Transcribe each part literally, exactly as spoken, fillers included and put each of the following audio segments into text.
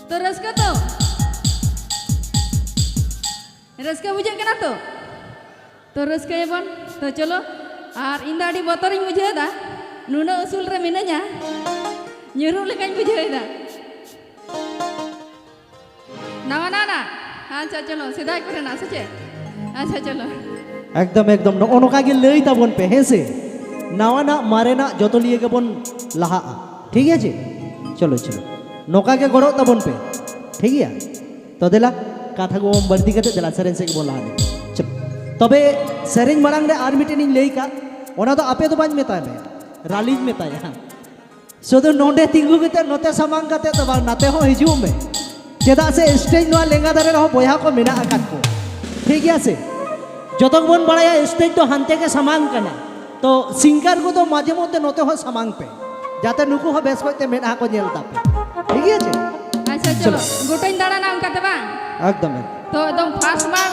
ᱛᱚ ᱨᱟᱹᱥᱠᱟᱹ ᱛᱚ? ᱨᱟᱹᱥᱠᱟᱹ ᱵᱩᱡᱷᱟᱹᱜ ᱠᱟᱱᱟ ᱛᱚ? ᱛᱚ ᱨᱟᱹᱥᱠᱟᱹᱭᱟᱵᱚᱱ᱾ ᱛᱚ ᱪᱚᱞᱚ᱾ ᱟᱨ ᱤᱧ ᱫᱚ ᱟᱹᱰᱤ ᱵᱚᱛᱚᱨᱤᱧ ᱵᱩᱡᱷᱟᱹᱣ ᱮᱫᱟ, ᱱᱩᱱᱟᱹᱜ ᱩᱥᱩᱞ ᱨᱮ ᱢᱤᱱᱟᱹᱧᱟ, ᱧᱩᱨᱩᱜ ᱞᱮᱠᱟᱧ ᱵᱩᱡᱷᱟᱹᱣ ᱮᱫᱟ᱾ ᱱᱟᱣᱟ ᱱᱟᱣᱟ ᱱᱟ? ᱟᱪᱪᱷᱟ ᱪᱚᱞᱚ, ᱥᱮᱫᱟᱭ ᱠᱚᱨᱮᱱᱟᱜ ᱥᱮ ᱪᱮᱫ? ᱟᱪᱪᱷᱟ ᱪᱚᱞᱚ᱾ ᱮᱠᱫᱚᱢ ᱮᱠᱫᱚᱢ, ᱱᱚᱜᱼᱚ ᱱᱚᱝᱠᱟ ᱜᱮ ᱞᱟᱹᱭ ᱛᱟᱵᱚᱱ ᱯᱮ, ᱦᱮᱸ ᱥᱮ? ᱱᱟᱣᱟᱱᱟᱜ ᱢᱟᱨᱮᱱᱟᱜ ᱡᱚᱛᱚ ᱱᱤᱭᱮ ᱜᱮᱵᱚᱱ ᱞᱟᱦᱟᱜᱼᱟ, ᱴᱷᱤᱠ ᱟᱪᱷᱮ? ᱪᱚᱞᱚ ᱪᱚᱞᱚ, ᱱᱚᱝᱠᱟ ᱜᱮ ᱜᱚᱲᱚᱜ ᱛᱟᱵᱚᱱ ᱯᱮ, ᱴᱷᱤᱠ ᱜᱮᱭᱟ? ᱛᱚ ᱫᱮᱞᱟ, ᱠᱟᱛᱷᱟ ᱠᱚ ᱵᱟᱹᱲᱛᱤ ᱠᱟᱛᱮ ᱫᱮᱞᱟ ᱥᱮᱨᱮᱧ ᱥᱮᱫ ᱜᱮᱵᱚᱱ ᱞᱟᱦᱟ ᱞᱮᱱ᱾ ᱪᱚᱞᱚ᱾ ᱛᱚᱵᱮ ᱥᱮᱨᱮᱧ ᱢᱟᱲᱟᱝ ᱨᱮ ᱟᱨ ᱢᱤᱫᱴᱮᱱ ᱤᱧ ᱞᱟᱹᱭ ᱠᱟᱜ, ᱚᱱᱟ ᱫᱚ ᱟᱯᱮ ᱫᱚ ᱵᱟᱹᱧ ᱢᱮᱛᱟᱭ ᱢᱮ, ᱨᱟᱞᱤᱧ ᱢᱮᱛᱟᱭᱟ᱾ ᱥᱩᱫᱷᱩ ᱱᱚᱰᱮ ᱛᱤᱸᱜᱩ ᱠᱟᱛᱮ ᱱᱚᱛᱮ ᱥᱟᱢᱟᱝ ᱠᱟᱛᱮ ᱫᱚ ᱵᱟᱝ, ᱱᱟᱛᱮ ᱦᱚᱸ ᱦᱤᱡᱩᱜ ᱢᱮ᱾ ᱪᱮᱫᱟᱜ ᱥᱮ ᱥᱴᱮᱡ ᱱᱚᱣᱟ ᱞᱮᱸᱜᱟ ᱫᱷᱟᱨᱮ ᱨᱮᱦᱚᱸ ᱵᱚᱭᱦᱟ ᱠᱚ ᱢᱮᱱᱟᱜ ᱟᱠᱟᱫ ᱠᱚᱣᱟ, ᱴᱷᱤᱠ ᱜᱮᱭᱟ ᱥᱮ? ᱡᱚᱛᱚ ᱜᱮᱵᱚᱱ ᱵᱟᱲᱟᱭᱟ ᱥᱴᱮᱡ ᱫᱚ ᱦᱟᱱᱛᱮ ᱜᱮ ᱥᱟᱢᱟᱝ ᱠᱟᱱᱟ, ᱛᱚ ᱥᱤᱝᱜᱟᱨ ᱠᱚᱫᱚ ᱢᱟᱡᱷᱮ ᱢᱚᱫᱽᱫᱷᱮ ᱱᱚᱛᱮ ᱦᱚᱸ ᱥᱟᱢᱟᱝ ᱯᱮ, ᱡᱟᱛᱮ ᱱᱩᱠᱩ ᱦᱚᱸ ᱵᱮᱥ ᱠᱚᱡ ᱛᱮ ᱢᱮᱫᱦᱟ ᱠᱚ ᱧᱮᱞ ᱛᱟᱯᱮ, ᱴᱷᱤᱠ ᱜᱮᱭᱟ ᱥᱮ? ᱟᱪᱪᱷᱟ ᱪᱚᱞᱚ᱾ ᱪᱚᱞᱚ, ᱜᱚᱴᱟᱧ ᱫᱟᱬᱟᱱᱟ ᱚᱱᱠᱟᱛᱮ ᱵᱟᱝ? ᱮᱠᱫᱚᱢ ᱮᱠᱫᱚᱢ᱾ ᱛᱚ ᱮᱠᱫᱚᱢ ᱯᱷᱟᱥᱴ ᱵᱟᱨ,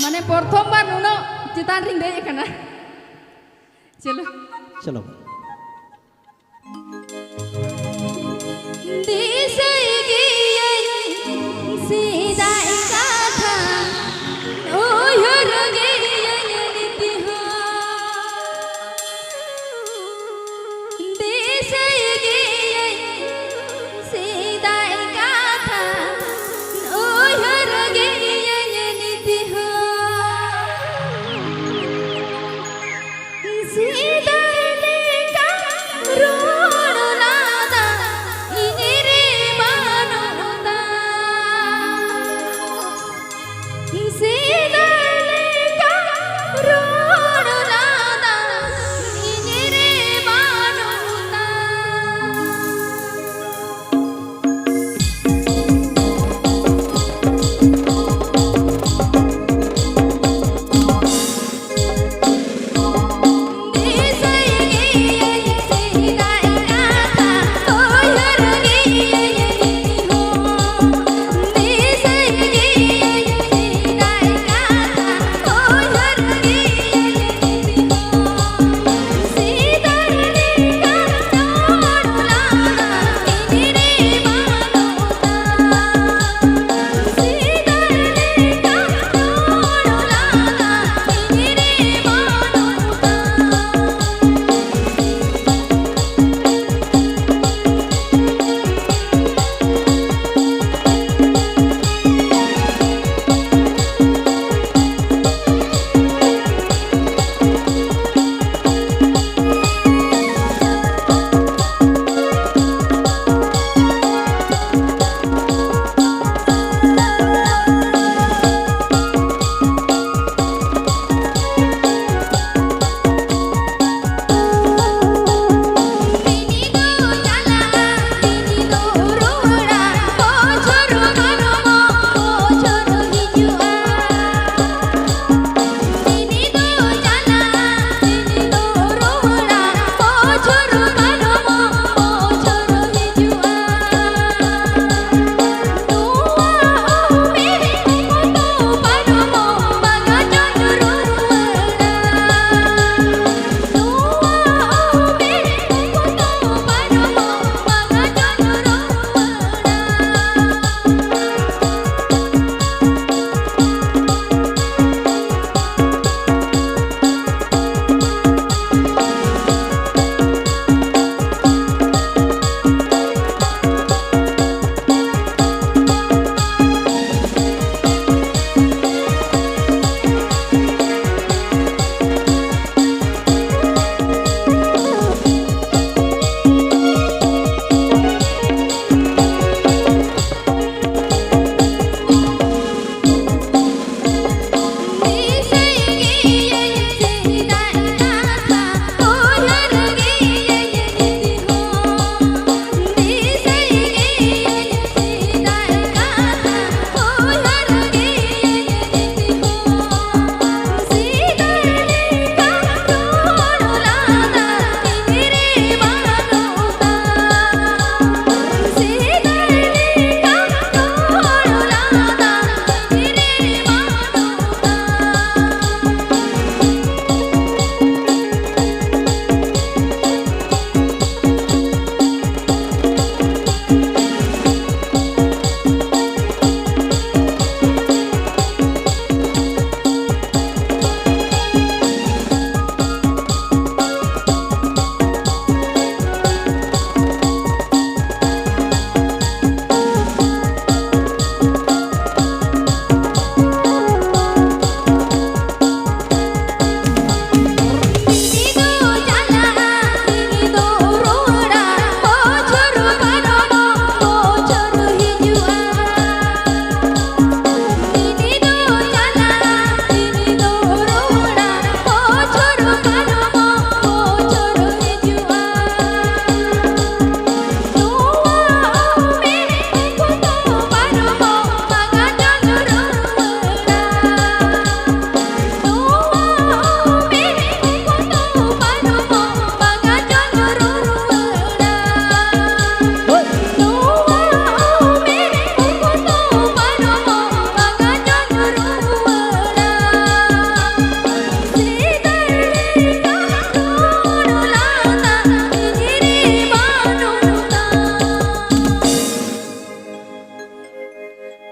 ᱢᱟᱱᱮ ᱯᱨᱚᱛᱷᱚᱢ ᱵᱟᱨ ᱱᱩᱱᱟᱹᱜ ᱪᱮᱛᱟᱱ ᱨᱤᱧ ᱫᱮᱡ ᱟᱠᱟᱱᱟ᱾ ᱪᱚᱞᱚ᱾ ᱪᱚᱞᱚ᱾ ᱫᱤᱥᱟᱹᱭ ᱜᱤᱭᱟᱹᱧ ᱥᱮᱫᱟᱭ ᱠᱟᱛᱷᱟ, ᱩᱭᱦᱟᱹᱨ ᱜᱤᱭᱟᱹᱧ ᱱᱤᱛ ᱦᱚᱸ᱾ ᱫᱤᱥᱟᱹᱭ ᱜᱤᱭᱟᱹᱧ ᱥᱮᱫᱟᱭ ᱠᱟᱛᱷᱟ, ᱩᱭᱦᱟᱹᱨ ᱜᱤᱭᱟᱹᱧ ᱱᱤᱛ ᱦᱚᱸ᱾ ᱥᱮᱫᱟᱭ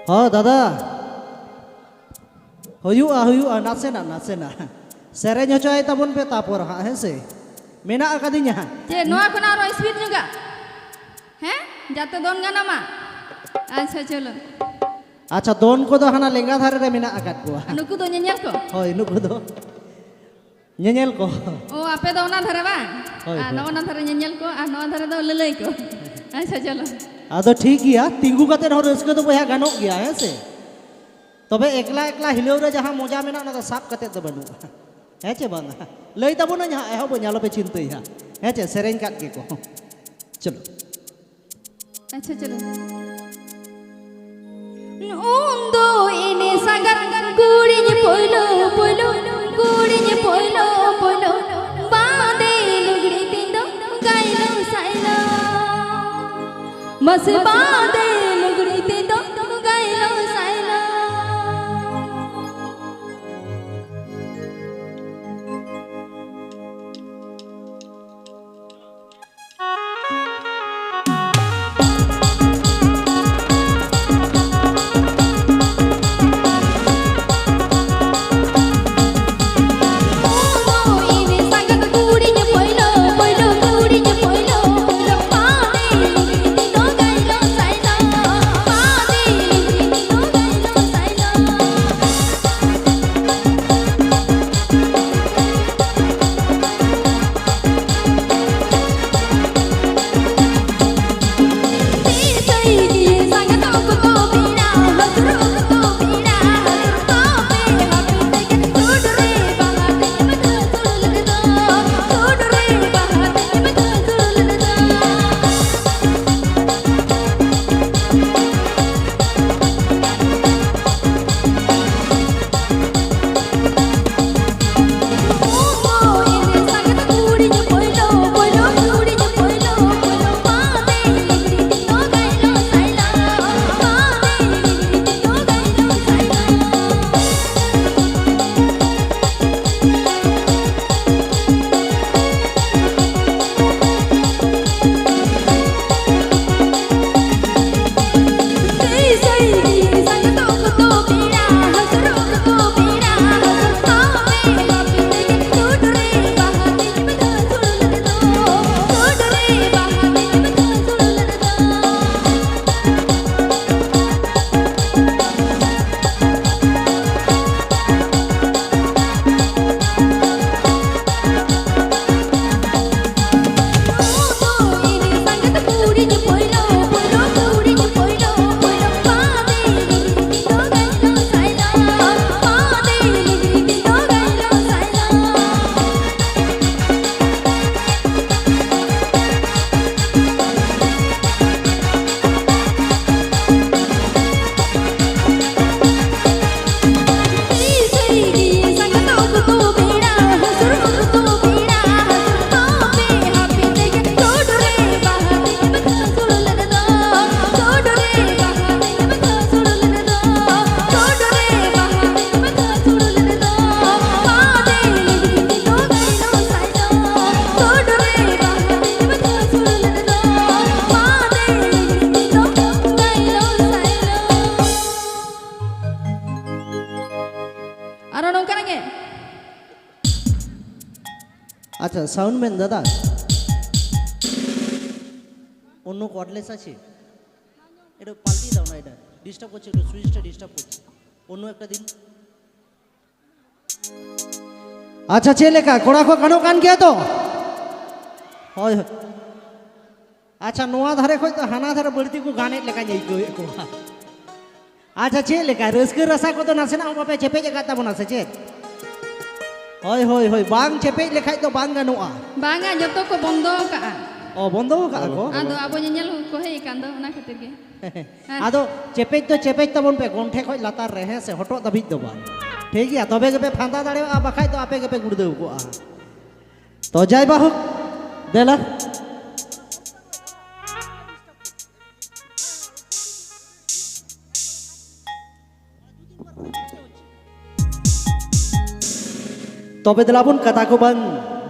ᱦᱚᱸ ᱫᱟᱫᱟ, ᱦᱩᱭᱩᱜᱼᱟ, ᱦᱩᱭᱩᱜᱼᱟ, ᱱᱟᱥᱮᱱᱟᱜ, ᱱᱟᱥᱮᱱᱟᱜ ᱥᱮᱨᱮᱧ ᱦᱚᱪᱚᱭ ᱛᱟᱵᱚᱱ ᱯᱮ, ᱛᱟᱯᱚᱨ ᱦᱟᱸᱜ, ᱦᱮᱸ ᱥᱮ? ᱢᱮᱱᱟᱜ ᱟᱠᱟᱫᱤᱧᱟ ᱦᱟᱸᱜ᱾ ᱪᱮᱫ ᱱᱚᱣᱟ ᱠᱷᱚᱱᱟᱜ ᱟᱨᱚ ᱥᱯᱤᱰ ᱧᱚᱜᱟ? ᱦᱮᱸ, ᱡᱟᱛᱮ ᱫᱚᱱ ᱜᱟᱱᱚᱜ ᱢᱟ᱾ ᱟᱪᱪᱷᱟ, ᱪᱚᱞᱚ᱾ ᱟᱪᱪᱷᱟ, ᱫᱚᱱ ᱠᱚᱫᱚ ᱦᱟᱱᱟ ᱞᱮᱸᱜᱟ ᱫᱷᱟᱨᱮ ᱨᱮ ᱢᱮᱱᱟᱜ ᱟᱠᱟᱫ ᱠᱚᱣᱟ᱾ ᱱᱩᱠᱩ ᱫᱚ ᱧᱮᱧᱮᱞ ᱠᱚ? ᱦᱳᱭ, ᱱᱩᱠᱩ ᱫᱚ ᱧᱮᱧᱮᱞ ᱠᱚ᱾ ᱚ, ᱟᱯᱮ ᱫᱚ ᱚᱱᱟ ᱫᱷᱟᱨᱮ ᱵᱟᱝ? ᱦᱳᱭ, ᱟᱨ ᱦᱳᱭ᱾ ᱱᱚᱜᱼᱚ ᱱᱟ ᱫᱷᱟᱨᱮ ᱧᱮᱧᱮᱞ ᱠᱚ, ᱟᱨ ᱱᱚᱣᱟ ᱫᱷᱟᱨᱮ ᱫᱚ ᱞᱟᱹᱞᱟᱹᱭ ᱠᱚ᱾ ᱟᱪᱪᱷᱟ, ᱪᱚᱞᱚ᱾ ᱟᱫᱚ ᱴᱷᱤᱠ ᱜᱮᱭᱟ, ᱛᱤᱸᱜᱩ ᱠᱟᱛᱮ ᱦᱚᱸ ᱨᱟᱹᱥᱠᱟᱹ ᱫᱚ ᱵᱚᱭᱦᱟ ᱜᱟᱱᱚᱜ ᱜᱮᱭᱟ, ᱦᱮᱸ ᱥᱮ? ᱛᱚᱵᱮ ᱮᱠᱞᱟ ᱮᱠᱞᱟ ᱦᱤᱞᱟᱹᱣ ᱨᱮ ᱡᱟᱦᱟᱸ ᱢᱚᱡᱟ ᱢᱮᱱᱟᱜ, ᱚᱱᱟ ᱫᱚ ᱥᱟᱵ ᱠᱟᱛᱮ ᱫᱚ ᱵᱟᱹᱱᱩᱜᱼᱟ᱾ ᱦᱮᱸ ᱪᱮ ᱵᱟᱝᱟ? ᱞᱟᱹᱭ ᱛᱟᱵᱚᱱᱟᱹᱧ ᱦᱟᱸᱜ, ᱮᱦᱚᱵᱟᱹᱧ, ᱟᱞᱚᱯᱮ ᱪᱤᱱᱛᱟᱹᱭᱟ᱾ ᱦᱮᱸ ᱪᱮ? ᱥᱮᱨᱮᱧ ᱠᱟᱫ ᱜᱮᱠᱚ᱾ ᱪᱚᱞᱚ᱾ ᱟᱪᱪᱷᱟ, ᱪᱚᱞᱚ᱾ ᱩᱱ ᱫᱚ ᱮᱱᱮ ᱥᱟᱸᱜᱟᱛ ᱠᱩᱲᱤᱧ ᱯᱳᱭᱞᱳ ᱯᱳᱭᱞᱳ, ᱠᱩᱲᱤᱧ ᱯᱳᱭᱞᱳ ᱯᱳᱭᱞᱳ, ᱵᱟᱸᱫᱮ ᱞᱩᱜᱽᱲᱤ ᱛᱤᱧ ᱫᱚ ᱜᱟᱭᱞᱳ ᱥᱟᱭᱞᱳ᱾ ᱢᱟᱥᱮ ᱵᱟᱸᱫᱮ ᱞᱩᱜᱽᱲᱤ ᱛᱤᱧ ᱫᱚ ᱜᱟᱭᱞᱳ ᱥᱟᱭᱞᱳ᱾ সাউন্ড ম্যান দাদা, অন্য কর্ডলেস আছে? এটা পাল্টিয়ে দাও না, এটা ডিস্টার্ব করছে, একটু সুইচটা ডিস্টার্ব করছে। অন্য একটা দিন। ᱟᱪᱪᱷᱟ, ᱪᱮᱫ ᱞᱮᱠᱟ? ᱠᱚᱲᱟ ᱠᱚ ᱜᱟᱱᱚᱜ ᱠᱟᱱ ᱜᱮᱭᱟ ᱛᱚ? ᱦᱳᱭ, ᱦᱳᱭ᱾ ᱟᱪᱪᱷᱟ, ᱱᱚᱣᱟ ᱫᱷᱟᱨᱮ ᱠᱷᱚᱡ ᱫᱚ ᱦᱟᱱᱟ ᱫᱷᱟᱨᱮ ᱵᱟᱹᱲᱛᱤ ᱠᱚ ᱜᱟᱱᱮᱫ ᱞᱮᱠᱟᱧ ᱟᱹᱭᱠᱟᱹᱣᱮᱫ ᱠᱚᱣᱟ᱾ ᱟᱪᱪᱷᱟ, ᱪᱮᱫ ᱞᱮᱠᱟ? ᱨᱟᱹᱥᱠᱟᱹ ᱨᱟᱥᱟ ᱠᱚᱫᱚ ᱱᱟᱥᱮᱱᱟᱜ ᱦᱚᱸ ᱵᱟᱯᱮ ᱪᱮᱯᱮᱡ ᱟᱠᱟᱫ ᱛᱟᱵᱚᱱᱟ ᱥᱮ ᱪᱮᱫ? ᱦᱳᱭ, ᱦᱳᱭ, ᱦᱳᱭ, ᱵᱟᱝ ᱪᱮᱯᱮᱡ ᱞᱮᱠᱷᱟᱡ ᱫᱚ ᱵᱟᱝ ᱜᱟᱱᱚᱜᱼᱟ᱾ ᱵᱟᱝᱟ, ᱡᱚᱛᱚ ᱠᱚ ᱵᱚᱱᱫᱚ ᱟᱠᱟᱜᱼᱟ᱾ ᱚ, ᱵᱚᱱᱫᱚ ᱟᱠᱟᱜᱼᱟ ᱠᱚ? ᱟᱫᱚ ᱟᱵᱚ ᱧᱮᱧᱮᱞ ᱠᱚ ᱦᱮᱡ ᱟᱠᱟᱱ ᱫᱚ, ᱚᱱᱟ ᱠᱷᱟᱹᱛᱤᱨ ᱜᱮ᱾ ᱟᱫᱚ ᱪᱮᱯᱮᱡ ᱫᱚ ᱪᱮᱯᱮᱡ ᱛᱟᱵᱚᱱ ᱯᱮ, ᱜᱚᱱᱴᱷᱮ ᱠᱷᱚᱡ ᱞᱟᱛᱟᱨ ᱨᱮ, ᱦᱮᱸ ᱥᱮ, ᱦᱚᱴᱚᱜ ᱫᱷᱟᱹᱵᱤᱡ ᱫᱚ ᱵᱟᱝ᱾ ᱴᱷᱤᱠ ᱜᱮᱭᱟ, ᱛᱚᱵᱮ ᱜᱮᱯᱮ ᱯᱷᱟᱸᱫᱟ ᱫᱟᱲᱮᱭᱟᱜᱼᱟ, ᱵᱟᱠᱷᱟᱡ ᱫᱚ ᱟᱯᱮ ᱜᱮᱯᱮ ᱜᱩᱲᱫᱟᱹᱣ ᱠᱚᱜᱼᱟ᱾ ᱛᱚ ᱡᱟᱭ ᱵᱟ ᱦᱳᱠ, ᱫᱮᱞᱟ᱾ ᱛᱚᱵᱮ ᱫᱮᱞᱟ ᱵᱚᱱ ᱠᱟᱛᱷᱟ ᱠᱚ ᱵᱟᱝ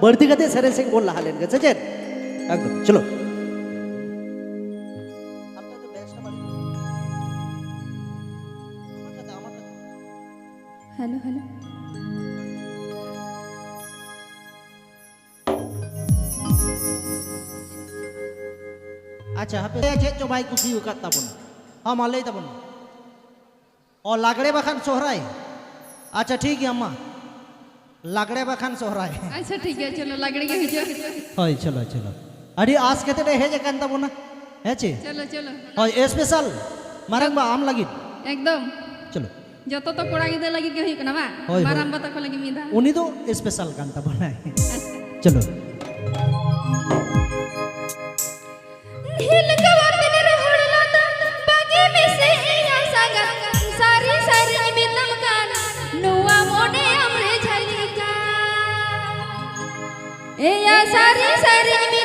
ᱵᱟᱹᱲᱛᱤ ᱠᱟᱛᱮ ᱥᱮᱨᱮᱧ ᱥᱮᱫ ᱵᱚᱱ ᱞᱟᱦᱟ ᱞᱮᱱ ᱜᱮ, ᱥᱮ ᱪᱮᱫ? ᱮᱠᱫᱚᱢ, ᱪᱚᱞᱚ᱾ Hello, hello. ᱟᱪᱪᱷᱟ, ᱦᱟᱯᱮ, ᱪᱮᱫ ᱪᱚ ᱵᱟᱭ ᱠᱩᱥᱤ ᱟᱠᱟᱫ ᱛᱟᱵᱚᱱᱟ᱾ ᱦᱚᱸ, ᱢᱟ ᱞᱟᱹᱭ ᱛᱟᱵᱚᱱ ᱢᱮ᱾ ᱚ, ᱞᱟᱜᱽᱲᱮ ᱵᱟᱠᱷᱟᱱ ᱥᱚᱦᱨᱟᱭ᱾ ᱟᱪᱪᱷᱟ, ᱴᱷᱤᱠ ᱜᱮᱭᱟ, ᱢᱟ᱾ ᱞᱟᱜᱽᱲᱮ ᱵᱟᱠᱷᱟᱱ ᱥᱚᱦᱨᱟᱭ᱾ ᱟᱪᱪᱷᱟ, ᱴᱷᱤᱠ ᱜᱮᱭᱟ, ᱪᱚᱞᱚ, ᱞᱟᱜᱽᱲᱮ ᱜᱮ ᱦᱤᱡᱩᱜᱼᱟ᱾ ᱦᱳᱭ, ᱪᱚᱞᱚ, ᱪᱚᱞᱚ᱾ ᱟᱹᱰᱤ ᱟᱥ ᱠᱟᱛᱮ ᱮ ᱦᱮᱡ ᱟᱠᱟᱱ ᱛᱟᱵᱚᱱᱟ, ᱦᱮᱸ ᱪᱮ? ᱪᱚᱞᱚ, ᱪᱚᱞᱚ᱾ ᱦᱳᱭ, ᱥᱯᱮᱥᱟᱞ ᱢᱟᱨᱟᱝ ᱵᱟ ᱟᱢ ᱞᱟᱹᱜᱤᱫ᱾ ᱮᱠᱫᱚᱢ᱾ ᱪᱚᱞᱚ᱾ ᱡᱚᱛᱚ ᱛᱚ ᱠᱚᱲᱟ ᱜᱤᱫᱽᱨᱟᱹ ᱞᱟᱹᱜᱤᱫ ᱜᱮ ᱦᱩᱭᱩᱜ ᱠᱟᱱᱟ, ᱵᱟᱝ? ᱦᱳᱭ, ᱦᱳᱭ᱾ ᱢᱟᱨᱟᱝ ᱵᱟ ᱛᱟᱠᱚ ᱞᱟᱹᱜᱤᱫ ᱢᱤᱫ ᱫᱷᱟᱣ᱾ ᱩᱱᱤ ᱫᱚ ᱥᱯᱮᱥᱟᱞ ᱠᱟᱱ ᱛᱟᱵᱚᱱᱟᱭ᱾ ᱟᱪᱪᱷᱟ᱾ ᱪᱚᱞᱚ᱾ ᱰᱷᱤᱞᱠᱟᱹᱣᱟᱱ ᱫᱤᱱ ᱨᱮ ᱦᱚᱲ ᱞᱟᱸᱫᱟ, ᱵᱟᱹᱜᱤ ᱢᱮᱥᱮ ᱤᱧᱟᱜ ᱥᱟᱸᱜᱟᱛ, ᱥᱟᱹᱨᱤ ᱥᱟᱹᱨᱤᱧ ᱢᱮᱛᱟᱢ ᱠᱟᱱ, ᱱᱚᱣᱟ ᱢᱚᱱᱮ ᱟᱢ ᱨᱮ ᱡᱷᱟᱹᱞᱤ ᱠᱟᱱ᱾ ᱮᱭᱟ ᱥᱟᱹᱨᱤ ᱥᱟᱹᱨᱤᱧ